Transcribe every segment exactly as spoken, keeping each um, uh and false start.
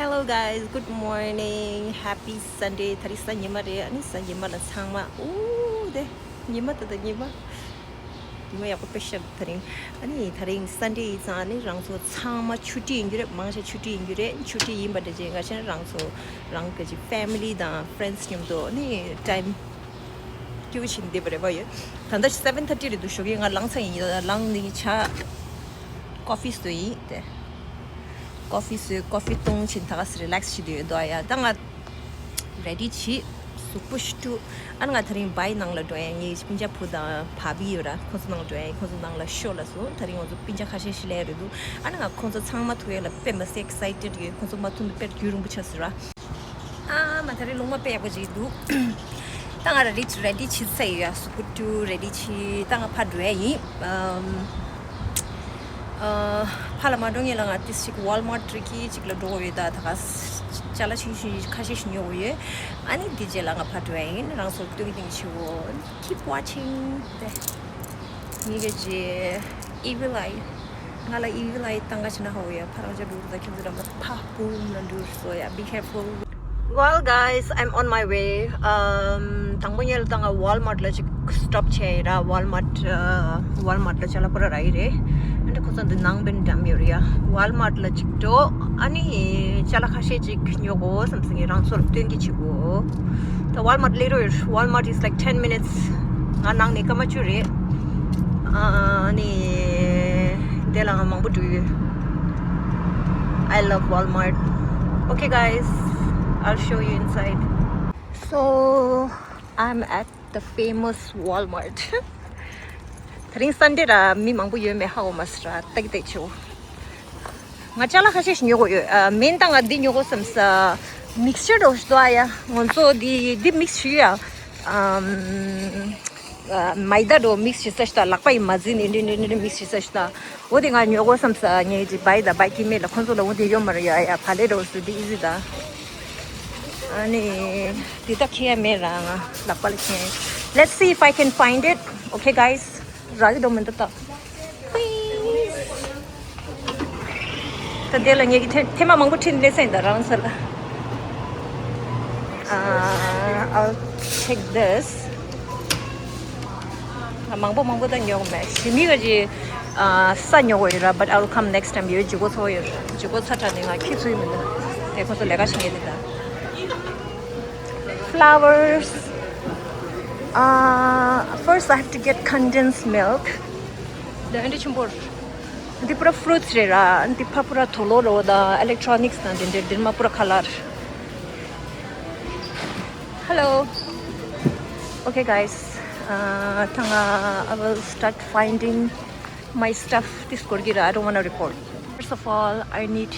Hello guys, good morning, happy Sunday. ད་རིང་གཟའ་ཉི་མ་རེད། ཨ་ནི་གཟའ་ཉི་མ་ལ་ཚང་མ་ཨུ་དེ་ཉི་མ་ད་ད་ཉི་མ་ཉི་མ་ཡག་པོ་དཔེ་ཤར་ད་རིང་། ཨ་ནི་ད་རིང་Sunday ཡིན་ཙང་ཨ་ནི་རང་ཚོ་ཚང་མ་ཆུ་ཊི་ཡིན་རྒྱུ་རེད། མང་ཆེ་ཆུ་ཊི་ཡིན་རྒྱུ་རེད། ཆུ་ཊི་ཡིན་པ་འདྲ་བྱས་ང་ཆ་རང་ཚོ་རང་གི་ཅིག་family དང་friends མཉམ་དུ་ཨ་ནི་time སྐྱིད་པོ་བྱེད་བསྡད་པ་རེད་པ་ཡོད། ད་ལྟ་seven thirty རེད་འདུག་ཞོགས་ཀས་ང་ལངས་ཚར་ཡིན། ཡིན་ལངས་ནས་ཆ་coffee བཟོས་ཡིན་ཏེ། coffee བཟོས། coffee བཏུང་བྱས་ད་ག་སེ་relax བྱེད་དུ་ཡོད་དོ། ཡ་ད་ང་ready བྱས་གཟུགས་པོ་ཞིག་བཀྲུས། ཨ་ནི་ང་ད་རིང་བའི་ནང་ལ་འགྲོ་ཡ། ངའི་སྤུན་ཀྱག་བུ་དང་བྷ་བྷི་ཡོད་ར། ཁོང་ཚོ་ནང་ལ་འགྲོ་ཡ། ཁོང་ཚོ་ནང་ལ་ཤོ་ལ་སོང་། ད་རིང་ང་ཚོ་སྤུན་ཀྱག་ཁ་ཤས་ཤིག་སླེབས་རེད་འདུག་ཨ་ནི་ང་ཁོང་ཚོ་ཚང་མ་ཐུག་ཡ་ལ་དཔེ་མི་སྲིད་excited ཡོད། ཁོང་ཚོ་མ་ཐུག་ནས་དཔེ་རྒྱུན་རིང་པོ་ཆགས་སོང་ར། ཨ་མ་ད་རེས་ལུང་མ་དཔེ་ཡག་པོ་ཅིག་འདུག་ད་ང་ར་ready ready བྱེད་ཚར་ཡོད། ཡ་གཟུགས་པོ་བཀྲུས་ready བྱས་ད་ང་ཕར་འགྲོ་ཡ་ཡིན། ཨམ། ཨ། ཕར་ལ་མ་འགྲོ་སྔོན་ལ་ང་ཏིས་ཅིག་Walmart རི་ཀི་ཅིག་ལ་འགྲོ་དགོས་ཡོད། ད་ད་ག་ཅ་ལག་ཆུང་ཆུང་ཁ་ཤས་ཤིག་ཉོ་དགོས་ཡོད། ཨ་ནི་དེ་རྗེས་ལ་ང་ཕར་འགྲོ་ཡ་ཡིན། རང་ཚོར་སྟོན་གི་སྟོན་གི་བྱེད་འོ། Keep watching དེ། ངེད་ཀྱི་Evil Eye། ང་ལ་Evil Eye བཏང་ག་ཕྱིན་ན་ཧོ་ཡ། ཕ་རང་ཅག་འགྲོ་ད་ཁྱོད་ཚོ་འགྲམ་ལ་ཕ་བུམ་ལ་འགྲོ་སོ་ཡ། Be careful. Well guys, I'm on my way. Um, དང་པོ་ཉལ་དང་Walmart ལ་ཅིག་stop བྱས་ཡི་ར། Walmart, uh, Walmart ལ་ཅ་ལག་པོ་ར་ར་ཡི་རེད། ཨ་འདྲ་ཁོ་ཚོ་འདི་ནང་བན་འགྲམ་ཡོད་རེད་ཡ། Walmart ལ་ཅིག་འགྲོ། ཨ་ནི་ཅ་ལག་ཁ་ཤས་ཅིག་ཉོ་དགོས་བསམ་སོང་ངས། རང་ཚོར་སྟོན་གི་བྱེད་དགོས། ད་Walmart སླེབས་རོགས་ཡོད། Walmart is like ten minutes. ང་ནང་ནས་སྐར་མ་བཅུ་རེད། ཨ་ནི་དེ་ལ་ང་མང་པོ་འགྲོ་ཡོད། I love Walmart. Okay guys, I'll show you inside. So I'm at the famous Walmart. དེ་རིང་Sunday ར་མི་མང་པོ་ཡོད་མེད་ཧ་གོ་མ་སོང་ར། ཏག་ཏག་ཆེའོ། ང་ཅ་ལག་ཁ་ཤས་ཤིག་ཉོ་དགོས་ཡོད། ཨ། མིན་ད་ང་འདི་ཉོ་དགོས་བསམ་ས། mixture འདྲ་ཞིག་འདུག་ཨ་ཡ། ང་ཚོ་འདི་འདི་mix བྱེད་ཡ། ཨམ། ཨ། མའི་ད་འདྲ་mix བྱེད་ས་ཞིག་དང་ལག་པ་ཡིས་མ་བཟི་ནས་འདི་འདི་འདི་འདི་mix བྱེད་ས་ཞིག་དང་། འོ་དེ་ང་ཉོ་དགོས་བསམ་ས། ངས་ཅིག་བའི་ད་བའི་ཀི་མེད་ལ། ཁོང་ཚོ་ལ་འོ་དེ་ཡོད་མ་རེད་ཡ། ཡ་བ་ལེ་འདྲ་ཞིག་འདི་easy ད། ཨ་ནི་འདི་ད་ཁྱེར་ཡ་མེད་ར། ང་ལག་པ་ལ་ཁྱེར། Let's see if I can find it. Okay guys. རག་གི་འདུག་མི་འདུག་ད། ད་དེ་ལ་ངེད་ཀྱི་ཐེ་ཐེངས་མ་མང་པོ་ཁྲིད་ནས་སླེབས་ཡིན་ད་རང་ཚོ་ལ། Uh, I'll take this. ང་མང་པོ་མང་པོ་ད་ཉོ་གི་མེད། ཞི་མི་ག་ཅི། ཨ། ས་ཉོ་གི་ཡོད་ར། But I'll come next time. ཡོད་ཇུ་གོ་ཚོ་ཡོད། ཇུ་གོ་ཚ་དྲག་ནས་ང་ཁྱི་ཚུ་ཡི་མི་འདུག་དེ་ཁོ་ཚོ་ལས་ཀ་བྱེད་མཁན་འདུག་ད། Flowers. Uh, first I have to get condensed milk. འདི་འདྲ་ཆེན་པོ། འདི་པུ་ར་fruits རེད་ར། འདི་ཕ་པུ་ར་དུག་ལོག་རོ་དང་electronics དང་འདི་འདྲ། འདིར་མ་པུ་ར་ཁ་ལར། Hello. Okay guys, uh, ཐང་ང་I will start finding my stuff. This སྐོར་གྱི་ར། I don't wanna record. First of all, I need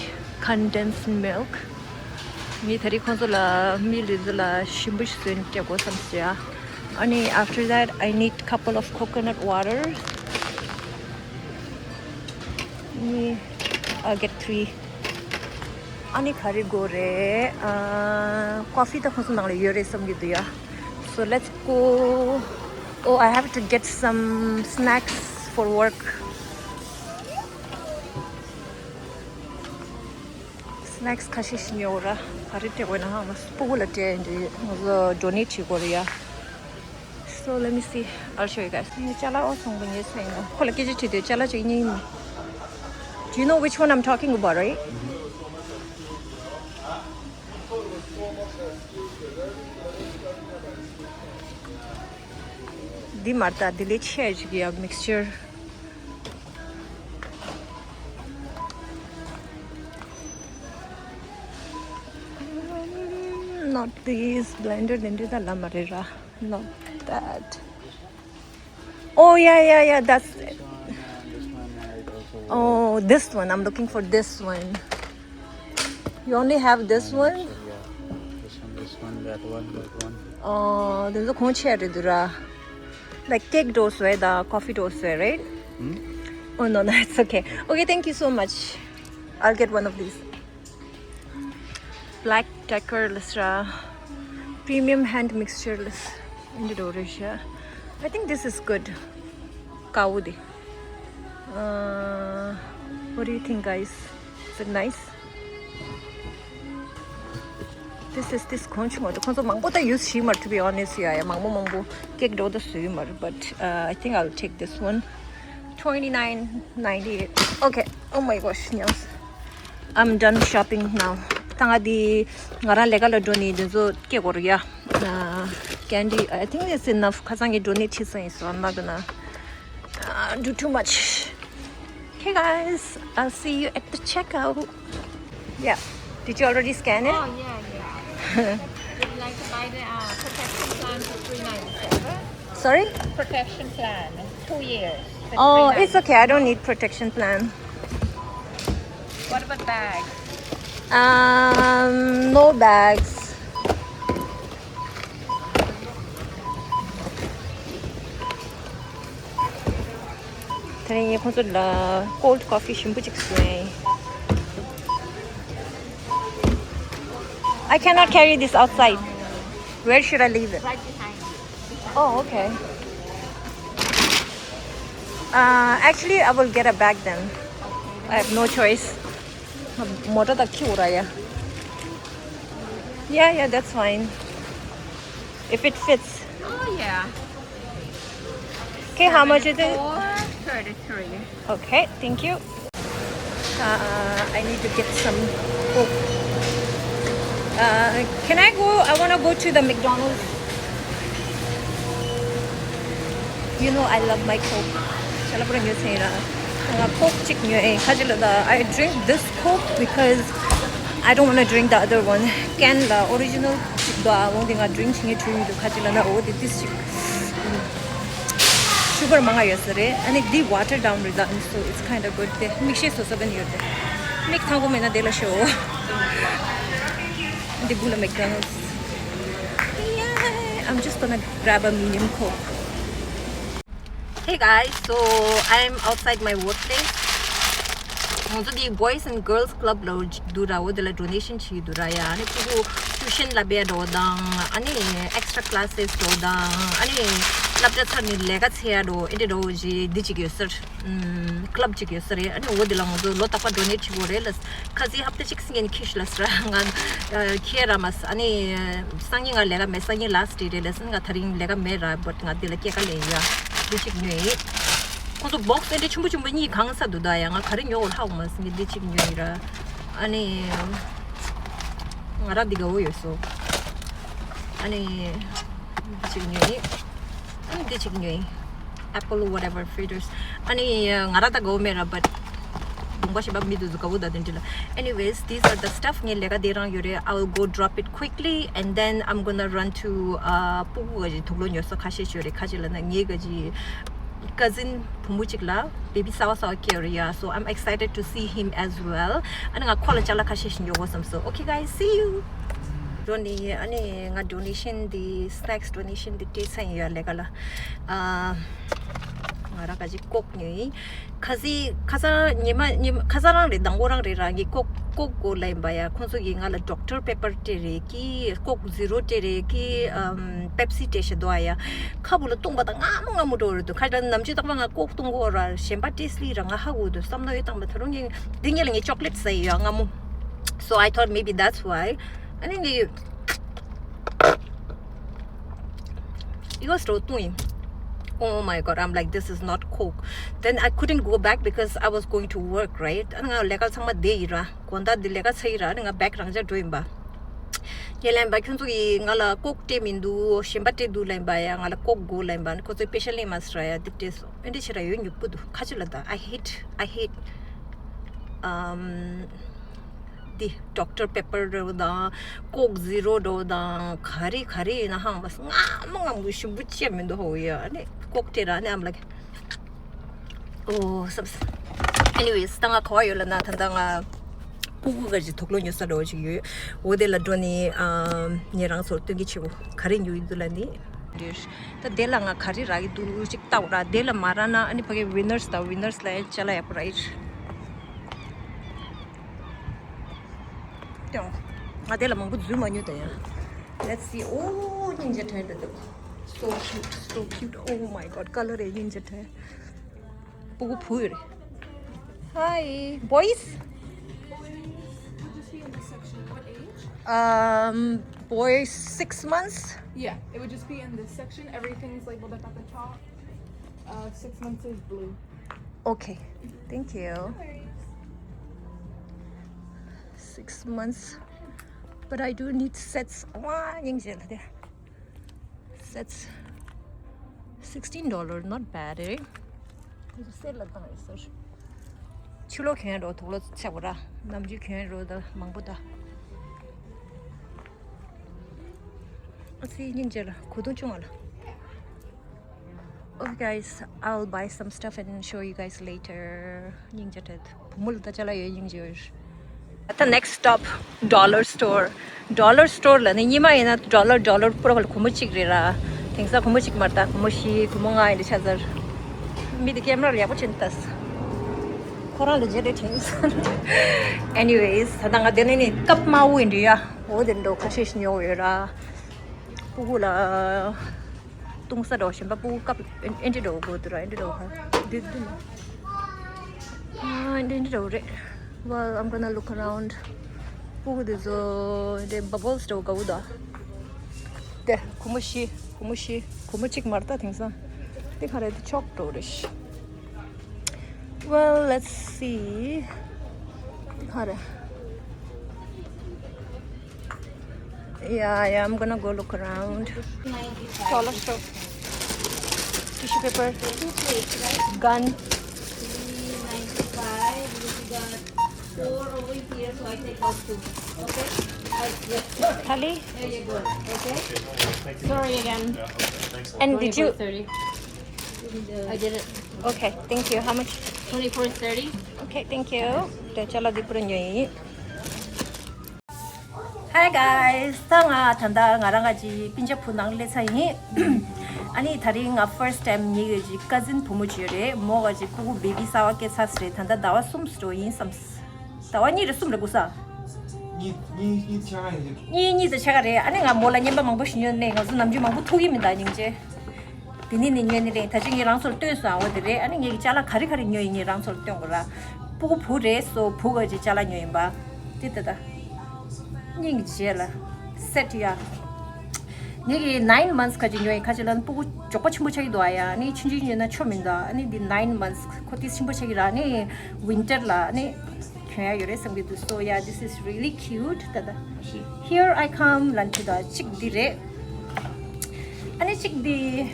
condensed milk. ངས་ད་རེས་ཁོང་ཚོ་ལ་མི་ལུས་ཚོ་ལ་ཞིམ་པོ་ཞིག་བཟོས་ནས་སྤྲད་དགོས་བསམ་སོང་ཡ། ཨ་ནི་after that, I need couple of coconut water. ནི། I'll get three. ཨ་ནི་ག་རེ་དགོས་རེད། ཨ། coffee ད་ཁོང་ཚོ་ནང་ལ་ཡོད་རེད་བསམ་གྱི་འདུག་ཡ། So let's go. Oh, I have to get some snacks for work. Snacks ཁ་ཤས་ཤིག་ཉོ་ར། ག་རེ་སྤྲད་དགོས་ན་ཧང་ལ་སྤུ་གུ་ལ་སྤྲད་འདི་ང་ཚོ་donate བྱེད་དགོས་རེད་ཡ། So let me see. I'll show you guys. ངས་ཅ་ལག་ཨོ་སོང་པ་ངས་སེང་ན་ཁོ་ལ་སྐད་ཆ་དྲིས་དུས་ཅ་ལག་ཅིག་རྙེད་མི། Do you know which one I'm talking about, right? འདི་མ་རེད་ད། འདི་ལས་ཆེ་ཞིག་ཡ། mixture. Not this blender. འདི་འདྲ་ད་ལ་མ་རེད་ར། Not that. Oh yeah, yeah, yeah, that's it. Oh, this one. I'm looking for this one. You only have this one? Yeah, this one, this one, that one, that one. Oh, this is a conch area, dura. Like cake dough, right? The coffee dough, right? Hmm? Oh no, no, it's okay. Okay, thank you so much. I'll get one of these. Black Decker ལ་ཟེར། Premium hand mixture ལ་ཟེར། འདི་འདྲ་རེད་ཤག I think this is good. དཀར་པོ་འདི། Uh, what do you think, guys? Is it nice? This is this གོང་ཆུང་མ་རེད། ཁོང་ཚོ་མང་པོ་ད་use བྱེད་མ་རེད། To be honest, yeah, yeah, མང་པོ་མང་པོ་ཀེག་འགྲོ་ད་བཟོས་མ་རེད། But uh, I think I'll take this one. Twenty nine ninety eight. Okay. Oh my gosh, yes. I'm done shopping now. ད་ང་འདི་ང་རང་ལས་ཀ་ལ་འགྲོ་ནི་འདི་ཚོ་སྐྱེ་དགོས་རེད་ཡ། Uh, candy, I think it's enough. ཁ་སང་གི་འགྲོ་ནི་ཁྲིད་སོང་ཡིན། So I'm not gonna uh, do too much. Hey guys, I'll see you at the checkout. Yeah. Did you already scan it? Oh, yeah, yeah. Would you like to buy the uh, protection plan for three ninety-seven? Sorry? Protection plan, two years. For Oh, three ninety-seven. It's okay. I don't need protection plan. What about bags? Um, no bags. དེ་རིང་ངས་ཁོང་ཚོ་ལ་cold coffee ཞིམ་པོ་ཅིག་བཟོས། I cannot carry this outside. Where should I leave it? Right behind you. Oh, okay. Uh, actually, I will get a bag then. I have no choice. མོ་ཊ་དང་ཁྱི་འུ་ར་ཡ། Yeah, yeah, that's fine. If it fits. Oh, yeah. Okay, how much is it? Four thirty-three. Okay, thank you. Uh, I need to get some Coke. Uh, can I go? I want to go to the McDonald's. You know I love my Coke. ཤ་ལ་པུ་ར་ཉོས་ཚེ་ར། ང་Coke གཅིག་ཉོས་ཨེ། ཁ་ཅིག་ལ་ད། I drink this Coke because I don't want to drink the other one. Can ལ་original གཅིག་འདུག་ཨ། འོ་དེ་ང་drink བྱེད་ངེས་བྲོས་མི་འདུག་ཁ་ཅིག་ལ་ན། འོ་དེ་this གཅིག sugar མང་ང་ཡོད་ས་རེད། ཨ་ནི་འདི་water down རེད་ད། So it's kind of good. དེ་མིག་ཤེལ་བཟོ་ས་བན་ཡོད་དེ། མིག་ཐང་པོ་མེད་ན་དེ་ལ་ཤོག་འདི་བུ་ལ་McDonald's. Yeah, I'm just gonna grab a medium Coke. Hey guys, so I'm outside my workplace. ང་ཚོ་འདི་Boys and Girls Club ལ་འདུག་ར། འོ་དེ་ལ་donation བྱེད་འདུག་ར་ཡ། ཨ་ནི་ཕྲུ་གུ་tuition ལ་བེ་འགྲོ་དང་། ཨ་ནི་extra classes འགྲོ་དང་། ཨ་ནི་སློབ་གྲྭ་ཚར་ནས་ལས་ཀ་འཚོལ་ཡ་འགྲོ། ཨེ་འདྲ་འགྲོ་བྱེད་འདི་གཅིག་ཡོད་ས་རེད། ཨམ། club གཅིག་ཡོད་ས་རེད། ཨ་ནི་འོ་དེ་ལ་ང་ཚོ་ལོ་རྟག་པ་donate བྱེད་དགོས་རེད་ལ། ཁ་སང་ཧབ་ཏ་གཅིག་སྔོན་ཁྱི་ཤི་ལ་ས་ར། ང་ཁྱེར་ར་མ་ས། ཨ་ནི་སང་ཉིན་ང་ལས་ཀ་མེད། སང་ཉིན་last day རེད་ལ་ས། ང་དེ་རིང་ལས་ཀ་མེད་ར། but ང་འདི་ལ་སྐྱེལ་ཀ་ལེན་ཡ་འདི་ཞིག་ཉོས་ཡིན། ཁོང་ཚོ་box ཨེ་འདྲ་ཆུང་པོ་ཆུང་པོ་གཉིས་གང་ས་འདུག་ད་ཡ། ང་ག་རེ་ཉོ་དགོས་ཧ་གོ་མ་སོང་། ངས་འདི་གཅིག་ཉོས་ཡིན་ར། ཨ་ནི་ང་ར་འདི་དགའ་བོ་ཡོད་སོ། ཨ་ནི་འདི་གཅིག་ཉོས་ཡིན། ཨ་ནི་འདི་གཅིག་ཉོས་ཡིན། Apple whatever fritters. ཨ་ནི་ང་ར་ད་དགའ་བོ་མེད་ར། but བུང་བ་ཞེ་པ་མི་འདུག་ཟུ་དགའ་བོ་ད་དེ་འདྲ་ལ། Anyways, these are the stuff. ངའི་ལས་ཀ་དེ་རང་ཡོད་རེད། I will go drop it quickly and then I'm gonna run to uh, སྤུ་གུ་ག་ཅིག་དུག་ལོག་ཉོ་ས་ཁ་ཤས་ཤིག་ཡོད་རེད། ཁ་ཅིག་ལ་ན་ངའི་ག་ཅིག་cousin བུ་མོ་གཅིག་ལ་baby གསར་པ་གསར་པ་སྐྱེས་ཡོད་རེད་ཡ། So I'm excited to see him as well. ཨ་ནི་ང་ཁོ་ལ་ཅ་ལག་ཁ་ཤས་ཤིག་ཉོ་དགོས་བསམ་སོང་། Okay guys, see you. འགྲོ་ནི། ཨ་ནི་ང་donation དེ་snacks donation དེ་སྤྲད་ཚར་ཡིན་ཡ། ལས་ཀ་ལ། ཨ། ང་རང་ག་ཅིག་Coke ཉོས་ཡིན། ཁ་སང་ཁ་སང་ཉི་མ་ཉི་མ་ཁ་སང་རང་རེད། དང་པོ་རང་རེད་ར། ངས་Coke Coke དགོས་ལབ་ཡིན་པ་ཡ། ཁོང་ཚོ་གིས་ང་ལ་Doctor Pepper སྤྲད་རེད་ཀི། Coke Zero སྤྲད་རེད་ཀི། ཨམ། Pepsi སྤྲད་ཤག་འདུག་ཨ་ཡ། ཁ་བུ་ལ་བཏུང་པ་དང་སྔ་མོ་སྔ་མོ་འགྲོ་རེད་འདུག་ཁ་ལ་ནམ་རྒྱུན་རྟག་པར་ང་Coke བཏུང་གོ་ར། གཞན་པ་taste ལི་ར་ང་ཧ་གོ་འདུག་བསམ་བློ་ཡོད་བཏང་པ། ད་རུང་ངས་འདི་ཉིད་ལ་ངས་chocolate ཟ་ཡི་ཡོད་སྔ་མོ། So I thought maybe that's why. ཨ་ནི་ངས It was བཏུང་ཡིན། Oh my god, I'm like, this is not Coke. Then I couldn't go back because I was going to work, right? ཨ་ནི་ང་ལས་ཀ་ཚང་མ་བསྡད་ཡིན་ར། དགོང་དག་འདི་ལས་ཀ་ཚར་ཡིན་ར། ཨ་ནི་ང་back རང་འཇགས་འགྲོ་ཡིན་པ། ངས་ལན་པ་ཁྱོད་ཚོ་གིས་ང་ལ་Coke སྤྲད་མི་འདུག་གཞན་པ་སྤྲད་འདུག་ལན་པ་ཡ། ང་ལ་Coke དགོས་ལན་པ། ཨ་ནི་ཁོ་ཚོས་special ནས་མ་ཟེར་ར་ཡ། འདི་སྤྲད་སོང་། ཨེ་འདྲ་བྱེད་ར་ཡོད་ཉོབ་པོ་འདུག་ཁ་ཆུ་ལ་ད། I hate, I hate. Um, འདི་Doctor Pepper འདྲ་བོ་དང་Coke Zero འདྲ་བོ་དང་ག་རེ་ག་རེ་ཡིན་ན་ཧང་བ་སྔ་མོ་སྔ་མོ་ཞིམ་པོ་ཅི་ཡང་མི་འདུག་ཧོ་ཡ། ཨ་ནི་Coke སྤྲད་ར། ཨ་ནི་I'm like, oh, བསམ་སོང་། Anyways, ད་ང་ག་བ་ཡོད་ལབ་ན། ད་ལྟ་ང་སྤུ་གུ་ག་ཅིག་དུག་ལོག་ཉོ་ས་འདྲ་བོ་ཅིག་ཡོད། འོ་དེ་ལ་འགྲོ་ནི། ཨམ། ངས་རང་ཚོར་སྟོན་གྱི་ཆེ་བོ་ག་རེ་ཉོ་ཡི་འདུག་ལབ་ནི། ད་དེ་ལ་ང་ག་རེ་རག་གི་འདུག་ཅིག་ལྟ་བ་ར། དེ་ལ་མ་རག་ན་ཨ་ནི་ཕ་གི་Winners དང་Winners ལ་ཡང་ཅ་ལག་ཡག་པོ་རག་གི་རེད། ང་དེ་ལ་མང་པོ་འཛུལ་མ་མྱོང་ད་ཡ། Let's see. Oh, སྙིང་རྗེ་ཐོན་འདུག So cute, so cute. Oh my god, color རེད། སྙིང་རྗེ་ཐོན། སྤུ་གུ་བུ་ཡོད་རེད། Hi, boys. What age? Um, boy, six months. Yeah, it would just be in this section. Everything's labeled up at the top. Uh, six months is blue. Okay, thank you. No worries. Six months. But I do need sets. 와, ཉིང་ཇེ་ལ་དེ། Sets. Sixteen dollar, not bad, eh? དེ་ཚོ་སེལ་ལ་བཏང་ཡོད་ཟེར། ཕྱི་ལོགས་གྱོན་རོགས་དུག་ལོག་ཆགས་པ་ར། ནམ་རྒྱུན་གྱོན་རོགས་ད་མང་པོ་ད། ཨ་ཙི་ཉིང་ཇེ་ལ་གོས་ཐུང་ཅུང་བ་ལ། Okay, guys, I'll buy some stuff and show you guys later. ཉིང་ཇེ་དེ་བུ་མོ་ལ་ད་ཅ་ལག་ཡོད་ཉིང་ཇེ་ཡོད། ད་next stop, dollar store. Dollar store ལ་ནི་ཉི་མ་ཡིན་ན་dollar, dollar པོ་ར་ག་ལ་གོང་མོ་གཅིག་རེད་ར། དེང་སང་གོང་མོ་གཅིག་མ་རེད་ད། གོང་མོ་བཞི་གོང་མོ་ལྔ་ཡིན་དུ་ཆ་ཚར། མི་དེ་ཀེམ་ར་ལ་ཡག་པོ་བྱེད་ནི་ལྟ། ཁོ་རང་ལ་རྗེས་དེ་དྲན་སོང་། Anyways, ད་ལྟ་ང་དེ་ནས་ནི་ཀབ་དམར་པོ་ཡིན་འདྲི་ཡ། འོ་དེ་འདྲ་ཁ་ཤས་ཤིག་ཉོ་ཡོད་ར། སྤུ་གུ་ལ་བཏུང་ས་འདྲ་བོ་གཞན་པ་སྤུ་གུ་ཀབ་ཨེ་འདྲ་འདྲ་བོ་དགོས་འདུག་ར། ཨེ་འདྲ་འདྲ་བོ་ཧ་འདི་འདི་ཨ་འདི་འདྲ་འདྲ་བོ་རེད། Well, I'm gonna look around. སྤུ་གུ་འདི་ཚོ་འདི་བ་བོལ་སི་འདྲ་བོ་དགའ་བོ་འདུག་དེ་གོང་མོ་བཞི་གོང་མོ་བཞི་གོང་མོ་གཅིག་མ་རེད་ད། དེང་སང་འདི་ག་རེ་འདི་ཆོག་འགྲོ་རེད། Well, let's see. འདི་ག་རེ། Yeah, yeah, I'm gonna go look around. Dollar store. Tissue paper. Gun. Three ninety-five. We got four over here, so I take out two. Okay? I, yeah. Thali? There you go. Okay? Sorry again. And did you? Thirty. I did it. Okay, thank you. How much? Twenty-four thirty. Okay, thank you. དེ་ཅ་ལག་འདི་པུ་ར་ཉོ་ཡིན། Hi guys, ད་ང་ད་ལྟ་ང་རང་ག་ཅི་པིན་ཅ་བུ་ནང་སླེབས་ཚར་ཡིན། ཨ་ནི་དེ་རིང་ང་first time ངེད་ཀྱི་ཅི་ཀ་ཛིན་བུ་མོ་ཅིག་ཡོད་རེད། མོ་ག་ཅི་སྤུ་གུ་བེ་བི་གསར་པ་སྐྱེས་ཚར་ས་རེད། ད་ལྟ་ཟླ་བ་གསུམ་ཙམ་ཡིན་བསམ། ཟླ་བ་གཉིས་རེད་གསུམ་རེད་གོ་ས། གཉིས་གཉིས་གཉིས་ཆ་ག་ཡིན། གཉིས་གཉིས་ཙམ་ཆགས་ཀ་རེད། ཨ་ནི་ང་མོ་ལ་རྔན་པ་མང་པོ་ཞིག་ཉོས་ནས་ང་ཚོ་ནམ་རྒྱུན་མང་པོ་ཐུག་གི་མི་འདུག་སྙིང་རྗེ། དེ་ནི་ནི་ཉོས་ནི་རེད། ད་ཅི་ངས་རང་ཚོར་སྟོན་སོང་ཨ། འོ་དེ་རེད། ཨ་ནི་ངས་ཀྱི་ཅ་ལག་ག་རེ་ག་རེ་ཉོས་ཡིན་ངས་རང་ཚོར་སྟོན་དགོས་ར། སྤུ་གུ་བུ་རེད་སོ་བུ་ག་ཅི་ཅ་ལག་ཉོས་ཡིན་པ། དེ་ད་ད། སྙིང་རྗེ་ལ། སེ་ཊི་ཡ། ངས་ཀྱི་nine months ག་ཅི་ཉོས་ཡིན། ཁ་ཅི་ལ་སྤུ་གུ་མགྱོགས་པོ་ཆེན་པོ་ཆགས་ཀྱི་འདུག་ཨ་ཡ། ཨ་ནི་ཆུང་ཆུང་ཉོས་ན་ཆོ་མི་འདུག་ཨ་ནི་འདི་nine months ཁོ་ཏིས་ཆེན་པོ་ཆགས་ཀྱི་ར། ཨ་ནི་winter ལ་ཨ་ནི་གྱོན་ཡ་ཡོད་རེད་བསམ་གྱི་འདུག So yeah, this is really cute. ད་ད། Here I come ལན་ཁྱེད་ད་གཅིག་འདི་རེད། ཨ་ནི་གཅིག་འདི།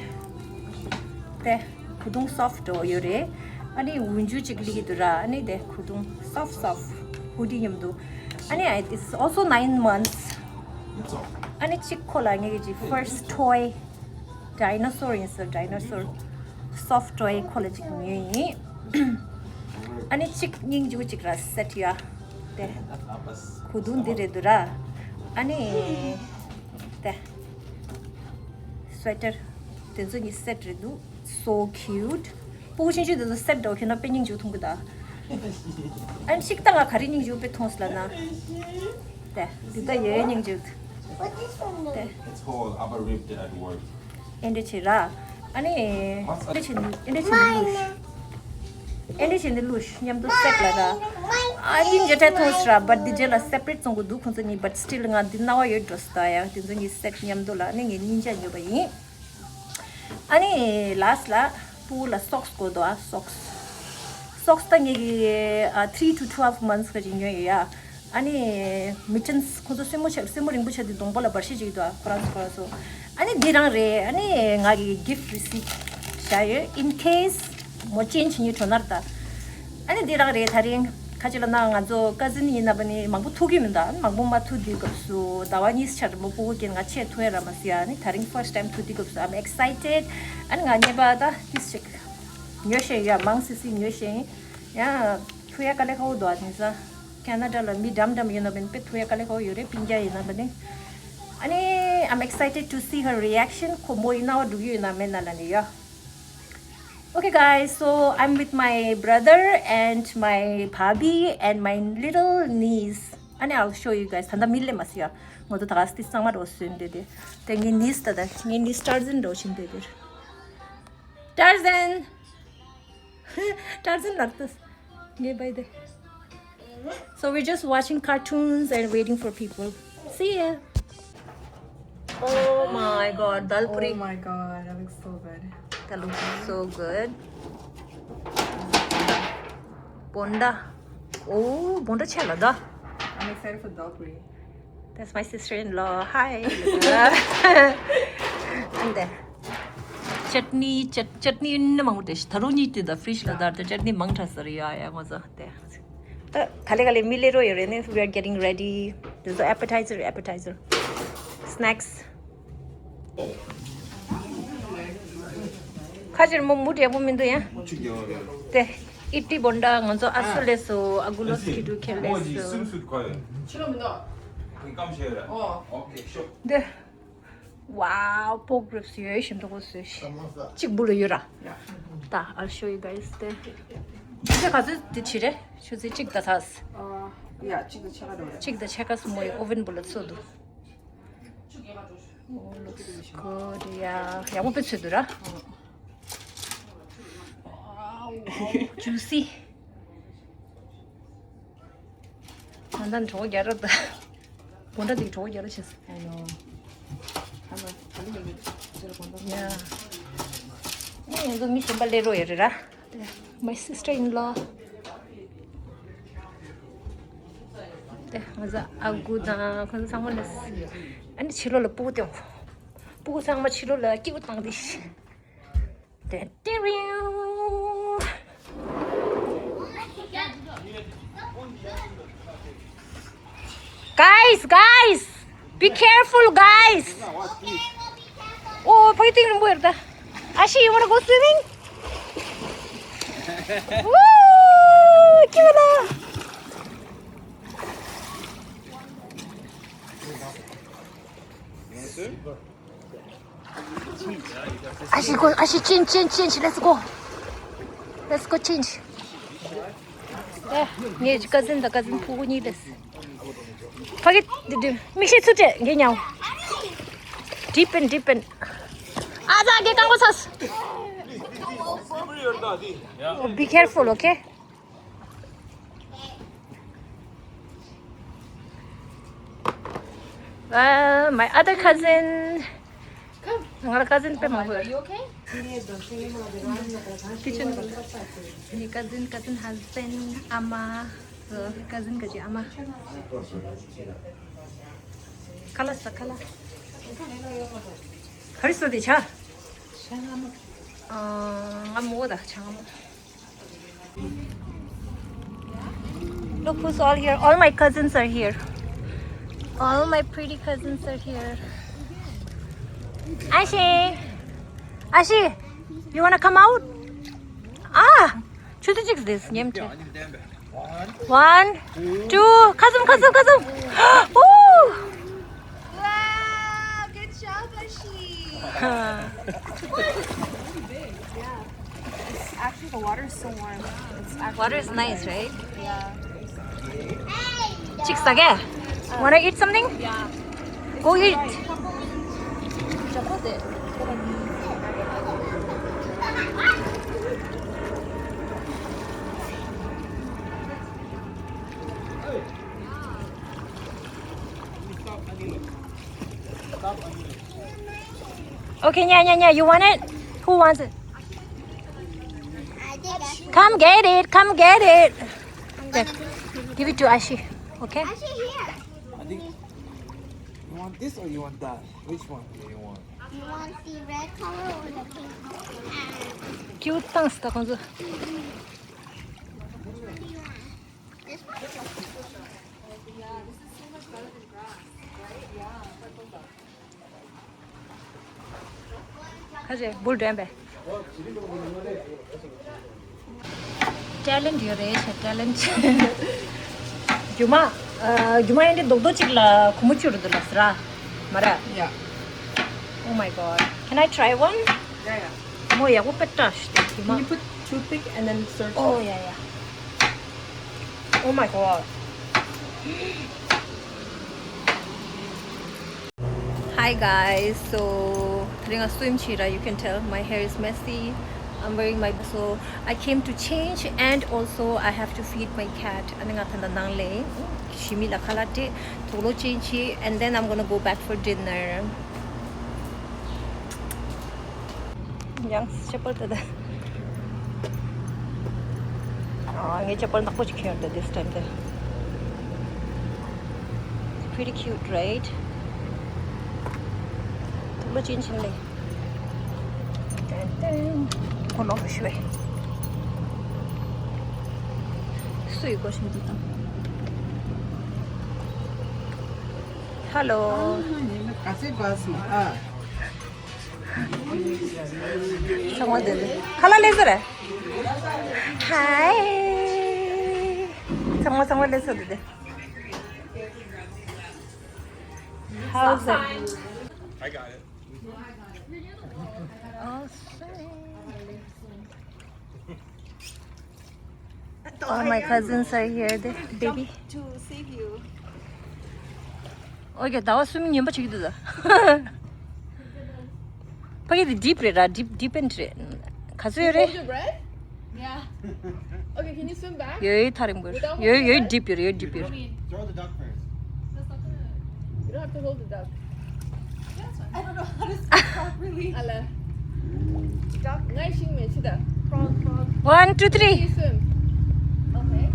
དེ། གོས་ཐུང་soft འདྲ་བོ་ཡོད་རེད། ཨ་ནི་འོན་ཆུ་གཅིག་ལི་གི་འདུག་ར། ཨ་ནི་དེ་གོས་ཐུང་soft soft hoodie མཉམ་དུ། ཨ་ནི་I- it's also nine months. ཨ་ནི་གཅིག་ཁོ་ལ་ངེད་ཀྱི་first toy dinosaur ཡིན་ཟེར། dinosaur soft toy ཁོ་ལ་གཅིག་ཉོས་ཡིན། ཨ་ནི་གཅིག་སྙིང་རྗེ་པོ་གཅིག་ར་སེ་ཊི་ཡ། དེ། གོས་ཐུང་འདི་རེད་འདུག་ར། ཨ་ནི། དེ། sweater དེ་ཚོ་གཉིས་སེ་ཊི་རེད་འདུག So cute. སྤུ་གུ་ཆུང་ཆུང་དེ་ཚོ་སེ་ཊི་འདྲ་བོ་གྱོན་ན་དཔེ་སྙིང་རྗེ་པོ་མཐོང་གི་ད། ཨ་ནི་གཅིག་ད་ང་ག་རེ་སྙིང་རྗེ་པོ་དཔེ་མཐོང་སོང་ལབ་ན། དེ། འདི་ད་ཡོད་སྙིང་རྗེ་པོ། དེ། It's called Abba Ripped at Work. ཨེ་འདྲ་བྱེད་ར། ཨ་ནི། ཨེ་འདྲ་བྱེད་ནི་ཨེ་འདྲ་བྱེད་ནི་ལུས། ཨེ་འདྲ་བྱེད་ནི་ལུས་མཉམ་དུ་སེ་ཊི་ལ་ར། ཨ་ནི་འདྲ་ཐལ་ཐོང་སི་ར། but འདི་རྗེས་ལ་སེ་པ་རེཊ་བཙོང་དགོས་འདུག་ཁོང་ཚོ་གཉིས། but still ང་འདི་རྣ་བ་ཡོད་འགྲོ་སི་ད་ཡ། དེ་ཚོ་གཉིས་སེ་ཊི་མཉམ་དུ་ལ་ཨ་ནི་ངས་གཉིས་ཆ་ཉོས་པ་ཡིན། ཨ་ནི་last ལ་སྤུ་གུ་ལ་socks དགོས་འདུག་ཨ་socks socks ད་ངེད་ཀྱི་ཨ་three to twelve months ག་ཅིག་ཉོས་ཡོད་ཡ། ཨ་ནི་mittens ཁོ་ཚོ་སེན་མོ་ཆ་སེན་མོ་རིང་པོ་ཆགས་དུས་གདོང་པ་ལ་འབར་ཤེས་ཅིག་འདུག་ཁོ་རང་ཚོ་ཁོ་རང་ཚོ། ཨ་ནི་འདི་རང་རེད། ཨ་ནི་ང་གི་gift receipt བཞག་ཡོད། in case མོ་change བྱེད་མཁན་འགྲོ་ན་ར་ད། ཨ་ནི་འདི་རང་རེད། ད་རིང་ཁ་ཅིག་ལ་ན་ང་ཚོ་ཀ་ཛིན་ཡིན་ན་བ་ནི་མང་པོ་ཐུག་གི་མི་འདུག་ཨ་ནི་མང་པོ་མ་ཐུག་དུས་སྐབས་སུ་ཟླ་བ་གཉིས་ཆར་མོ་སྤུ་གུ་སྐྱེས་ང་ཆེས་ཐུག་ཡ་ར་མ་ཟེར་ཡ། ཨ་ནི་ད་རིང་first time ཐུག་དུས་སྐབས་སུ། I'm excited. ཨ་ནི་ང་ཉེས་པ་ད་ཏིས་ཅིག་ཉོ་ཤེས་ཡ་མང་སི་སི་ཉོ་ཤེས་ཡ། ཐུག་ཡ་དཀའ་ལས་ཁག་པོ་འདུག་ཨ་དེང་སང་ཁེ་ན་ཌ་ལ་མི་འགྲམ་འགྲམ་ཡོད་ན་བན་དཔེ་ཐུག་ཡ་དཀའ་ལས་ཁག་པོ་ཡོད་རེད། སྤུན་ཀྱག་ཡིན་ན་བ་ནི། ཨ་ནི་I'm excited to see her reaction. ཁོ་མོ་ཡི་རྣ་བ་འགྲོ་གི་ཡོད་ན་མེད་ན་ལ་ནི་ཡ། Okay, guys, so I'm with my brother and my bhabhi and my little niece. ཨ་ནི་I'll show you guys. ད་ལྟ་མི་སླེབས་མ་སོང་ཡ། ང་ཚོ་ད་ག་སྟེ་གཙང་མ་རོ་སོན་དེ་དེ། དེ་ངའི་niece ད་ད་ངའི་niece Tarzan འགྲོ་བཞིན་དེ་དེར། Tarzan! Tarzan ལར་ཏོ། ངའི་བའི་དེ། So we're just watching cartoons and waiting for people. See ya. Oh my god, dal puri. Oh my god, that looks so good. That looks so good. Bonda. Oh, bonda chela da. I'm excited for dal puri. That's my sister-in-law. Hi. And there. Chutney, chut- chutney in the mountain. Taruni to the fish la da. The chutney mang thasar ya ya ngoza. ད་ག་ལེ་ག་ལེ་མི་སླེབས་རོགས་ཡོད་རེད་ནི། We are getting ready. This is the appetizer, appetizer. Snacks. ཁ་ཅིག་མོ་མུ་ཡག་པོ་མི་འདུག་ཡ། དེ་ཨི་ཏི་བོན་ད་ང་ཚོ་ཨ་སུ་ལེ་སོ་ཨ་གུ་ལོ་སི་ཀི་ཏུ་ཁེ་ལེ་སོ། དེ། Wow, pork ribs ཡོད་ཤིན་ཏུ་གོ་སོས། གཅིག་བུ་ལ་ཡོད་ར། ད། I'll show you guys དེ། ཆུ་ཚོད་ག་ཚོད་དེ་ཕྱི་རེད། ཆུ་ཚོད་གཅིག་ད་ཚ། ཡ། གཅིག་དང་ཕྱེད་ཀ་འགྲོ་རེད། གཅིག་དང་ཕྱེད་ཀ་སུ་མོ་ཡི་ཨོ་ཝེན་བུ་ལ་ཚོད་འདུག Oh, looks good. ཡ། ཡག་པོ་དཔེ་ཚོད་འདུག་ར། Wow, juicy. ད་ལྟ་གྲོགས་རྒྱ་ར་ད། གོང་ད་འདི་གྲོགས་རྒྱ་ར་བྱས། I know. ཡ། ངས་ང་ཚོ་མི་གཞན་པ་སླེབས་རོགས་ཡོད་རེད་ར། My sister-in-law. དེ་ང་ཚོ་ཨ་གུ་དང་ཁོང་ཚོ་ཚང་མ་ལ། ཨ་ནི་ཕྱི་ལོགས་ལ་སྤུ་གུ་དེ། སྤུ་གུ་ཚང་མ་ཕྱི་ལོགས་ལ་སྐྱིད་པོ་བཏང་དེ། Guys, guys, be careful, guys. Oh, ཕ་གི་ཏིང་རིང་པོ་ཡོད་ད། Ashi, you wanna go swimming? Woo! ཁྱོད་ལ། Ashi, go, Ashi, change, change, change. Let's go. Let's go change. ངའི་ཀ་ཛིན་དང་ཀ་ཛིན་ཕྲུ་གུ་གཉིས་རེད། ཕ་གི་འདི་འདི་མིག་ཤེལ་ཚུར་སྤྲད། ངས་ཉལ། Deep in, deep in. ཨ་ཙི། ངས་རྐང་པ་ཚ། Be careful, okay? Uh, my other cousin. Come. ང་ལ་ཀ་ཛིན་དཔེ་མང་པོ་ཡོད། Are you okay? Kitchen. ངའི་ཀ་ཛིན། ཀ་ཛིན་ཧ་སི་བྷེན་ཌི། ཨ་མ། ཀ་ཛིན་ག་ཅི། ཨ་མ། ཁ་ལག་ཟ། ཁ་ལག་ག་རེ་ཟ་དེ། ཇ། ཇ་མངར་མོ། ཨ། མངར་མོ་དང་ཇ་མངར་མོ། Look who's all here. All my cousins are here. All my pretty cousins are here. Ashi, Ashi, you wanna come out? Ah, ཆུ་ཚོད་གཅིག་རེད། ཉིན་གཅིག One, two, ཁ་ཟུམ། ཁ་ཟུམ། ཁ་ཟུམ། Ooh! Wow, good job, Ashi. It's actually, the water is so warm. It's actually Water is really nice, nice, right? Yeah. ཅིག་ཟ་གས། Wanna eat something? Yeah. Go eat. Okay, yeah, yeah, yeah. You want it? Who wants it? Come get it. Come get it. There. Give it to Ashi. Okay? Ashi, here. I think you want this or you want that? Which one do you want? You want the red color or the pink color? Cute ཏང་སྟེ་ཁོང་ཚོ། Which one do you want? This one? ཁ་ཆེ་བུལ་འདྲེན་པས། Talent ཡོད་རེད་ཤག། Talent། རྒྱུ་མ། ཨ། རྒྱུ་མ་ཡིན་དེ་རྡོག་རྡོག་ཅིག་ལ་ཁོ་མོ་བཅུ་རུ་འདུག་ལབ་ཟེར་ར། མ་ར། Yeah. Oh my god. Can I try one? Yeah, yeah. མོ་ཡག་པོ་དཔེ་བཀྲ་ཤིས་རྒྱུ་མ། Can you put toothpick and then search? Oh, yeah, yeah. Oh my god. Hi guys, so དེ་རིང་ང་swim བྱས་ར། You can tell my hair is messy. I'm wearing my, so I came to change and also I have to feed my cat. ཨ་ནི་ང་ད་ལྟ་ནང་ལ་ཞི་མི་ལ་ཁ་ལག་སྤྲད། དུག་ལོག་ཅན་བྱས། And then I'm gonna go back for dinner. ཡང་ཅ་པལ་ད་ད། ཨ། ངས་ཅ་པལ་ནག་པོ་ཅིག་གྱོན་ཡོད་ད། This time ད། Pretty cute, right? དུག་ལོག་ཅན་བྱས་ལེ། ཏན་ཏན། ཁོ་ལོག་མི་ཤི་བས། སུ་ཡི་གོ་ཤིན་ཏུ་དང་། Hello. ཚང་མ་དེ་ནས་ཁ་ལག་ལེན་ས་རེད། Hi. ཚང་མ་ཚང་མ་ལེན་ས་དེ་དེ། How's it? I got it. Oh, all my cousins are here, the baby. To save you. Okay, ཟླ་བ་གསུམ་ཉན་པ་བྱེད་ཀྱི་འདུག་ད། ཕ་གི་དེ་deep རེད་ར། deep, deep end རེད། ག་ཚོད་ཡོད་རེད། Hold your breath? Yeah. Okay, can you swim back? ཡོད་ཡོད། ཐག་རིང་པོ་རེད། Without holding ཡོད་ཡོད། your breath? deep ཡོད་རེད། ཡོད། deep ཡོད་རེད། Throw the duck first. You don't have to hold the duck. I don't know how to swim properly. ཨ་ལ། Duck. ངའི་ཤིང་མེད་ཅི་ད། Frog, frog. One, two, three. Can you swim? Okay.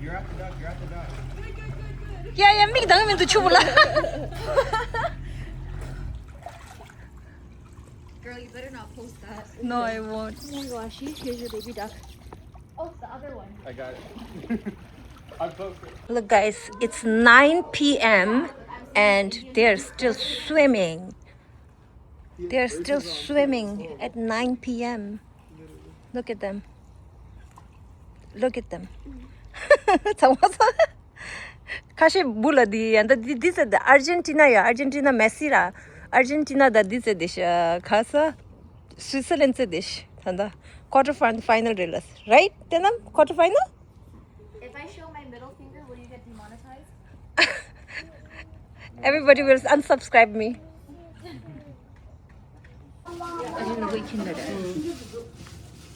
You're at the duck, you're at the duck. ཡ་ཡ། མིག་གདངས་མི་འདུག་ཆུ་བུ་ལ། Girl, you better not post that. No, I won't. Oh my gosh, here's your baby duck. Oh, the other one. I got it. I posted. Look, guys, it's nine p.m. and they're still swimming. They're still swimming at nine p.m. Look at them. Look at them. ཚང་མ་ཚང་། ཁ་ཤས་བུ་ལ་འདི་ཡ་ད་འདི་འདི་ཟེར་ཏེ། ཨར་ཇན་ཊི་ན་ཡ། ཨར་ཇན་ཊི་ན་མེ་སི་ར། ཨར་ཇན་ཊི་ན་ད་འདི་ཟེར་ཏེ་ཤ་ཁ་ས། སུའི་ཙི་ལན་ཟེར་ཏེ་ཤ། ད་ད་quarter fin- final རེད་ལ། Right? དེ་ན་quarter final? If I show my middle finger, will you get demonetized? Everybody will unsubscribe me.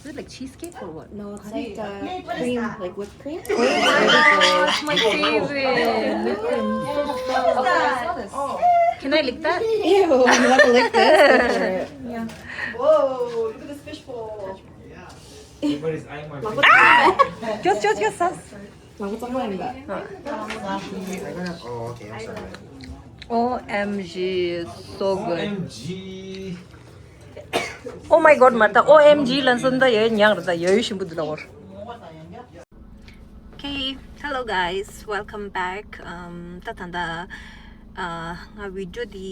Is it like cheesecake or what? No, it's like uh, cream, like whipped cream. Oh, my favorite. Whipped cream. So soft. Can I lick that? Ew, I'm not gonna lick this. Go for it. Yeah. Whoa, look at this fishbowl. Everybody's eyeing my face. Just, just, just, sus. 어, okay, I'm sorry. O M G, so good. O M G. Oh my god, མ་ད། O M G ལན་སོན་ད་ཡོད་ཉག་ར་ད་ཡོད་ཞིམ་པོ་འདུག་ད་འོར། Okay, hello guys, welcome back. Um, ད་ད་ད། ཨ། ང་བི་ཌི་ཡོ་འདི་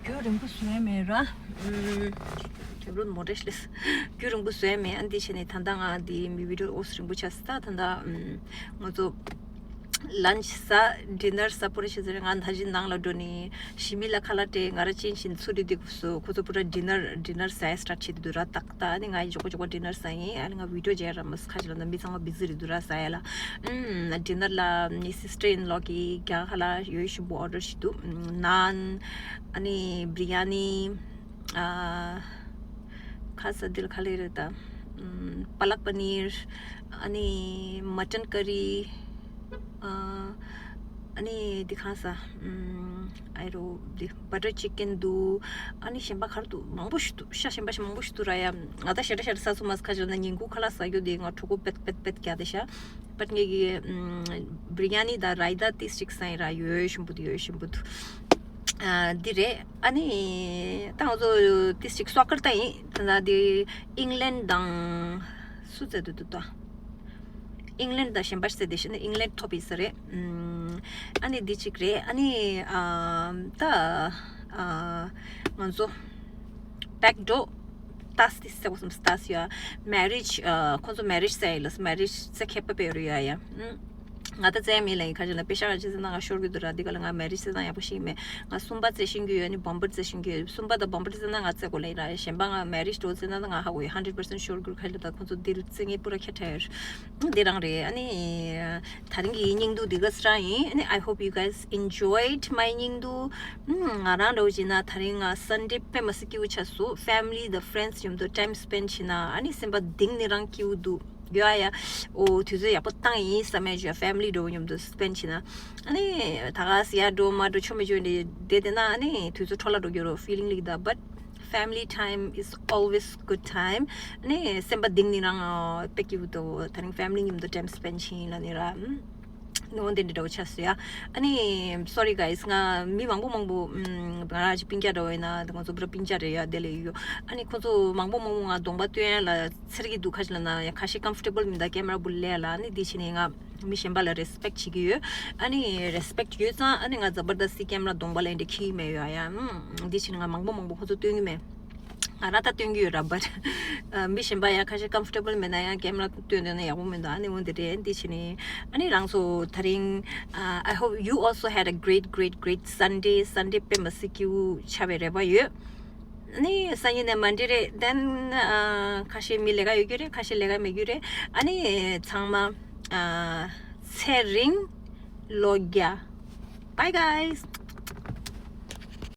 རྒྱུན་རིང་པོ་བཟོས་མེད་ར། ཨུམ། རྒྱབ་ལོགས་མོ་ཊ་ལས། རྒྱུན་རིང་པོ་བཟོས་མེད། ཨ་འདི་བྱས་ནས་ད་ལྟ་ང་འདི་མི་བི་ཌི་ཡོ་འོ་ཙམ་རིང་པོ་ཆགས་སོང་། ད་ད་ལྟ་ཨུམ། ང་ཚོ་lunch ཟ། dinner ཟ། པོ་རེ་བྱས་ཟེར། ང་ད་ཅི་ནང་ལ་འགྲོ་ནས་ཞི་མི་ལ་ཁ་ལག་སྤྲད། ང་ར་ཅན་བྱས་ཚུར་རི་དེ་ཁོ་ཚོ་པུ་ར་dinner dinner ཟ་start བྱེད་དུ་ར། ཏག་ཏག་ཨ་ནི་ང་ཡི་མགྱོགས་པོ་མགྱོགས་པོ་dinner ཟ་ཡིན། ཨ་ནི་ང་བི་ཌི་ཡོ་མཇལ་ར་མ་སོང་། ཁ་ཅིག་ལ་ན་མི་ཚང་མ་བི་ཛི་རེད་འདུག་ར། ཟ་ཡ་ལ། ཨུམ། dinner ལ་ངའི་sister in law གིས་རྒྱ་གར་ལ་ཡོད་ཞིམ་པོ་order བྱས་འདུག་ཨུམ། naan ཨ་ནི་biryani ཨ། ཁ་ས་འདི་ལ་ག་རེ་རེད་ད། ཨུམ། པ་ལག་པ་ནིར། ཨ་ནི་mutton curry ཨ། ཨ་ནི་འདི་གང་ས། ཨུམ། ཨའི་རོ་འདི་butter chicken འདུག་ཨ་ནི་གཞན་པ་ག་རེ་འདུག་མང་པོ་ཞིག་འདུག་ཤ། གཞན་པ་ཞིག་མང་པོ་ཞིག་འདུག་ར་ཡ། ང་ད་ཞེ་དྲག་ཞེ་དྲག་ཟ་ཚུགས་མ་སོང་། ཁ་ཅིག་ན་ཉིན་གུང་ཁ་ལག་ཟ་རྒྱུ་དེ་ང་གྲོད་ཁོག་པེད་པེད་པེད་རྒྱག་བསྡད་ཤག But ངེད་ཀྱི་ཨམ། biryani དང་raita ཏིས་ཅིག་ཟ་ཡིན་ར། ཡོད་ཞིམ་པོ་འདུག་ཡོད་ཞིམ་པོ་འདུག་ཨ། འདི་རེད། ཨ་ནི་ད་ང་ཚོ་ཏིས་ཅིག་soccer ལྟ་ཡིན། ད་ལྟ་འདི་England དང་སུ་རྩེད་འདུག་འདུག་ད། England དང་གཞན་པ་རྩེད་བསྡད་ཤག་ཨ་ནི་England ཐོབ་ཡིན་ས་རེད། ཨམ། ཨ་ནི་འདི་གཅིག་རེད། ཨ་ནི་ཨ། ད་ཨ། ང་ཚོ་back door ཏཱས་ཏི་ཟེར་བ་སམ་ཏཱས་ཡ། marriage ཨ། ཁོང་ཚོ་marriage ཟེར་ཡ་ལ། marriage ཟེར་མཁས་པ་དཔེ་རུ་ཡ་ཡ། ཨུམ། ང་ད་རྩེད་མེད་ལ་ཡིན། ཁ་ཅིག་ལ་པེ་ཤ་ཁ་ཅིག་རྩེད་ན་ང་ཤོར་གི་འདུག་ར། འདི་ག་ལ་ང་marriage རྩེད་སྟངས་ཡག་པོ་ཤེས་མེད། ང་སུམ་པ་རྩེད་ཤེས་ཀྱི་ཡོད། ཨ་ནི་བོམ་བར་རྩེད་ཤེས་ཀྱི་ཡོད། སུམ་པ་དང་བོམ་བར་རྩེད་ན་ང་རྩེད་གོ་ལེ་ཡིན་ར། གཞན་པ་ང་marriage འགྲོ་རྩེད་ན་ང་ཧ་གོ་ཡོད། hundred percent ཤོར་གི་ར། ཁ་ཅིག་ལ་ད་ཁོང་ཚོ་འདི་རྩེད་མཁན་པུ་ར་ཁྱད་ཁྲ་ཡོད། འདི་རང་རེད། ཨ་ནི་ ད་རིང་གི་སྙིང་སྡུག་འདི་ག་སྲ་ཡིན། ཨ་ནི་I hope you guys enjoyed my སྙིང་སྡུག་ང་རང་འདྲ་བོ་བྱས་ན་ད་རིང་ང་Sunday དཔེ་མ་སྲིད་སྐྱིད་པོ་ཆགས་སོང་། Family the friends མཉམ་དུ་time spend བྱས་ན་ཨ་ནི་སེམས་པ་གཏིང་ནས་རང་སྐྱིད་པོ་འདུག་ཡོད་ཨ་ཡ། ཨོ་དུས་ཚོད་ཡག་པོ་བཏང་ཡིན་བསམ་ཡ་བྱས། Family འདྲ་བོ་མཉམ་དུ་spend བྱས་ན་ཨ་ནི་ད་ག་སེ་ཡར་འགྲོ་མར་འགྲོ་ཆོ་མེད་ཆོ་འདི་བསྡད་བསྡད་ན་ཨ་ནི་དུས་ཚོད་འཕྲོ་བརླག་འགྲོ་རྒྱུ་རེད། Feeling like that, but family time is always good time. ཨ་ནི་སེམས་པ་གཏིང་ནས་རང་ཨ་དཔེ་སྐྱིད་པོ་འདུག་ད་རིང་family མཉམ་དུ་time spend བྱས་ཡིན་ལབ་ནི་ར། ཨ་ནི་འོ་དེ་འདྲ་འདྲ་བོ་ཆགས་སོང་ཡ། ཨ་ནི་sorry guys ང་མི་མང་པོ་མང་པོ་ཨམ་ང་རང་ཅིག་སྤུན་ཀྱག་འདྲ་བོ་ཡིན་ན་ང་ཚོ་པུ་ར་སྤུན་ཀྱག་རེད་ཡ། དེ་ལས་ཡོད། ཨ་ནི་ཁོ་ཚོ་མང་པོ་མང་པོ་ང་གདོང་པ་སྟོན་ཡ་ལ་འཚེར་གྱི་འདུག་ཁ་ཅིག་ལབ་ན་ཡ་ཁ་ཤས་comfortable མི་འདུག camera སྦུག་ལ་ལབ། ཨ་ནི་འདི་བྱས་ནས་ང་མི་གཞན་པ་ལ་respect བྱེད་ཀྱི་ཡོད། ཨ་ནི་respect ཡོད་ཙང་ཨ་ནི་ང་ཛ་བར་དསྟི་camera གདོང་པ་ལ་འདི་འཁྱེར་གྱི་མེད་ཡོད་ཡ། ཨམ་འདི་བྱས་ནས་ང་མང་པོ་མང་པོ་ཁོ་ཚོ་སྟོན་གྱི་མེད། ང་རང་ད་སྟོན་གྱི་ཡོད་ར། but མི་གཞན་པ་ཡང་ཁ་ཤས་comfortable མེད་ན་ཡང་camera སྟོན་འདོད་ན་ཡག་པོ་མི་འདུག་ཨ་ནི་འོ་འདི་རེད། འདི་བྱས་ནས་ཨ་ནི་རང་ཚོ་ད་རིང་I hope you also had a great great great Sunday. Sunday དཔེ་མ་སྲིད་སྐྱིད་པོ་ཆགས་པའི་རེ་བ་ཡོད། ཨ་ནི་སང་ཉིན་ནས་མན་ཌེ་རེད། then ཁ་ཤས་མི་ལས་ཀ་ཡོད་རྒྱུ་རེད། ཁ་ཤས་ལས་ཀ་མེད་རྒྱུ་རེད། ཨ་ནི་ཚང་མ་ཚེ་རིང་ལོ་བརྒྱ། Bye guys.